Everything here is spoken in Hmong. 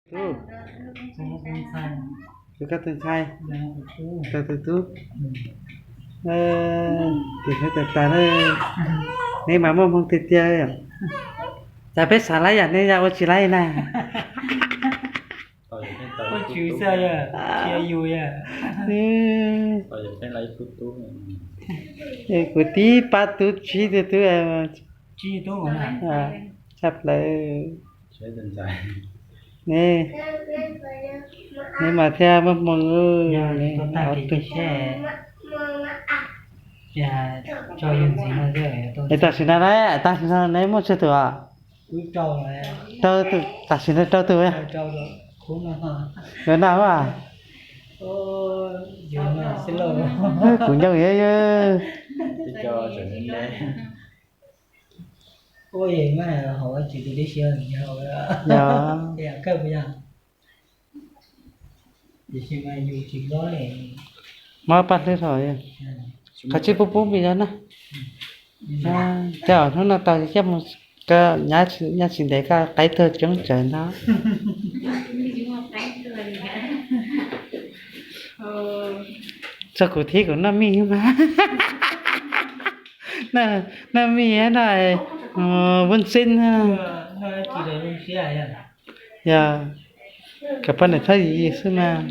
Tub, tus koj tus ntxhais, tus tub, tus ntxhais tas tas, neb mas muaj hmoo tiag tiag. Cas peb xav laib yam nej yog ua tsis laib na. Kuv tib pab tub tsib tug tub, tshaj plaws. Neb mas thiaj muaj hmoo. Es tam sim no, tam sim no neb muaj tsawg tus os? Rau, tam sim no rau tus. Yuav naj a? Kuv ncoo yog yog. Mob paj hlwb hlo. Qhov tsis pub pub npis zog na. Cas hnub no tau coj mus, koj nyob tsis ntev koj qaib tuag coob tsawv ntag. Txog kuv thiab kuv noj mij mas, noj mij no, vuj xib, yog kom poj niam txhob yim xwb mas.